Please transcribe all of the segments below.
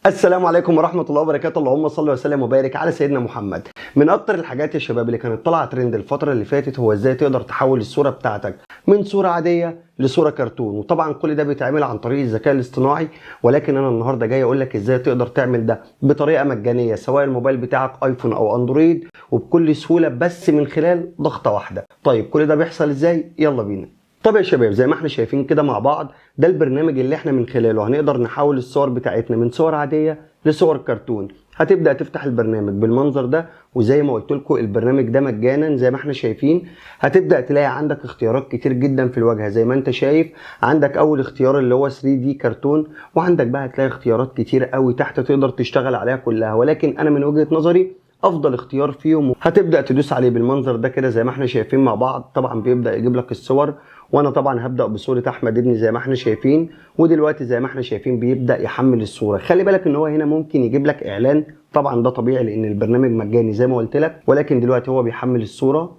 السلام عليكم ورحمة الله وبركاته، اللهم صل وسلم وبارك على سيدنا محمد. من اكتر الحاجات يا شباب اللي كانت طالعة ترند الفترة اللي فاتت هو ازاي تقدر تحول الصورة بتاعتك من صورة عادية لصورة كرتون، وطبعا كل ده بيتعمل عن طريق الذكاء الاصطناعي. ولكن انا النهارده جاي اقول لك ازاي تقدر تعمل ده بطريقة مجانية، سواء الموبايل بتاعك ايفون او اندرويد، وبكل سهولة بس من خلال ضغطة واحدة. طيب كل ده بيحصل ازاي؟ يلا بينا. طب يا شباب زي ما احنا شايفين كده مع بعض، ده البرنامج اللي احنا من خلاله هنقدر نحول الصور بتاعتنا من صور عادية لصور كرتون. هتبدأ تفتح البرنامج بالمنظر ده، وزي ما قلت لكم البرنامج ده مجانا زي ما احنا شايفين. هتبدأ تلاقي عندك اختيارات كتير جدا في الواجهة زي ما انت شايف. عندك اول اختيار اللي هو 3D كرتون، وعندك بقى هتلاقي اختيارات كتير قوي تحت تقدر تشتغل عليها كلها، ولكن انا من وجهة نظري افضل اختيار فيهم هتبدا تدوس عليه بالمنظر ده كده زي ما احنا شايفين مع بعض. طبعا بيبدا يجيب لك الصور، وانا طبعا هبدا بصورة احمد ابني زي ما احنا شايفين. ودلوقتي زي ما احنا شايفين بيبدا يحمل الصورة. خلي بالك ان هو هنا ممكن يجيب لك اعلان، طبعا ده طبيعي لان البرنامج مجاني زي ما قلت لك. ولكن دلوقتي هو بيحمل الصورة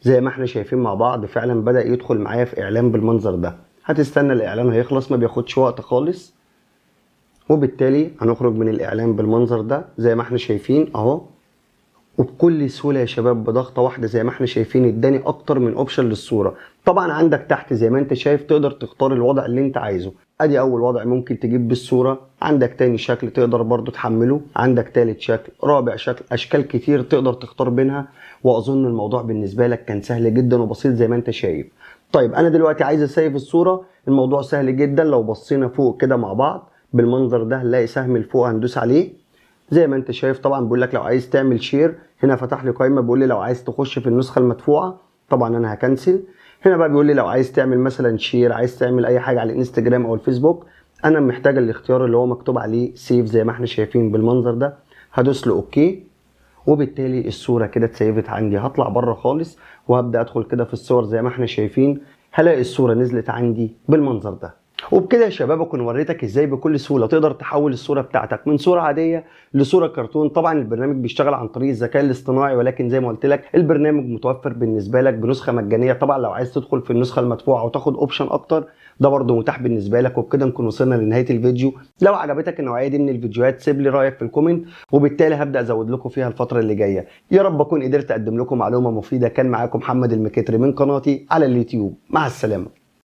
زي ما احنا شايفين مع بعض، فعلا بدا يدخل معايا في اعلان بالمنظر ده. هتستنى الاعلان هيخلص، ما بياخدش وقت خالص، وبالتالي هنخرج من الاعلان بالمنظر ده زي ما احنا شايفين اهو. وبكل سهولة يا شباب بضغطه واحدة زي ما احنا شايفين اداني اكتر من option للصورة. طبعا عندك تحت زي ما انت شايف تقدر تختار الوضع اللي انت عايزه. ادي اول وضع ممكن تجيب بالصورة، عندك تاني شكل تقدر برضو تحمله، عندك تالت شكل، رابع شكل، اشكال كتير تقدر تختار بينها. واظن الموضوع بالنسبة لك كان سهل جدا وبسيط زي ما انت شايف. طيب انا دلوقتي عايز اسيف الصورة، الموضوع سهل جدا. لو بصينا فوق كده مع بعض بالمنظر ده هنلاقي سهم لفوق هندوس عليه زي ما انت شايف. طبعا بيقول لك لو عايز تعمل share، هنا فتح لي قائمة بيقول لي لو عايز تخش في النسخة المدفوعه، طبعا انا هكنسل. هنا بقى بيقول لي لو عايز تعمل مثلا share، عايز تعمل اي حاجة على الانستجرام او الفيسبوك. انا محتاج الاختيار اللي هو مكتوب عليه save زي ما احنا شايفين بالمنظر ده، هدوس له okay، وبالتالي الصورة كده اتسيفت عندي. هطلع بره خالص وهبدا ادخل كده في الصور زي ما احنا شايفين، هلاقي الصورة نزلت عندي بالمنظر ده. وبكده يا شباب اكون وريتك ازاي بكل سهولة تقدر تحول الصورة بتاعتك من صوره عادية لصورة كرتون. طبعا البرنامج بيشتغل عن طريق الذكاء الاصطناعي، ولكن زي ما قلت لك البرنامج متوفر بالنسبة لك بنسخه مجانية. طبعا لو عايز تدخل في النسخة المدفوعه وتاخد option اكتر ده برده متاح بالنسبة لك. وبكده نكون وصلنا لنهاية الفيديو. لو عجبتك النوعية دي من الفيديوهات سيب لي رايك في ال comment، وبالتالي هبدا ازود لكم فيها الفترة اللي جاية. يا رب اكون قدرت اقدم لكم معلومة مفيدة. كان معاكم محمد المكتري من قناتي على اليوتيوب. مع السلامة.